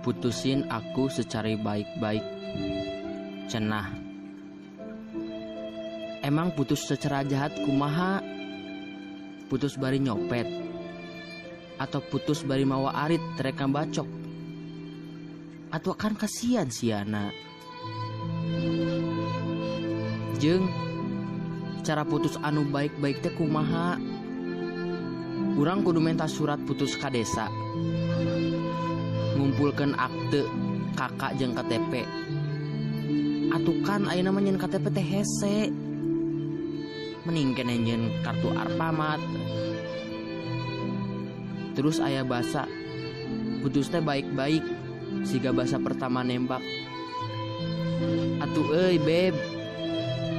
Putusin aku secara baik-baik. Cenah. Emang putus secara jahat kumaha? Putus bari nyopet atau putus bari mawa arit rek bacok? Atau kan kasihan siana. Jeung cara putus anu baik-baik teh kumaha? Urang kudu minta surat putus ka desa, ngumpulkeun akte KK jeung KTP. Atuh kan ayeuna mah nyieun KTP teh hese, mending keneh nyieun kartu Alfamart. Terus aya basa putus teh baik-baik siga basa pertama nembak. Atuh euy beb,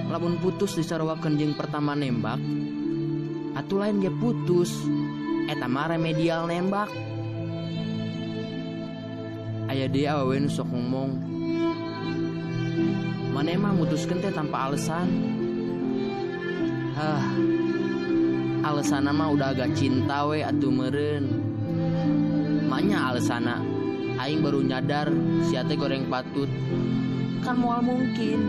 lamun putus disaruakeun jeung pertama nembak, atuh lain ge putus, eta mah remedial nembak. Aya deui awewe nu sok ngomong, maneh mah mutuskeun teh tanpa alasan. Hah, alasanna mah udah agak cinta we atuh meureun. Maknya alasanna aing baru nyadar sia teh goreng patut. Kan moal mungkin.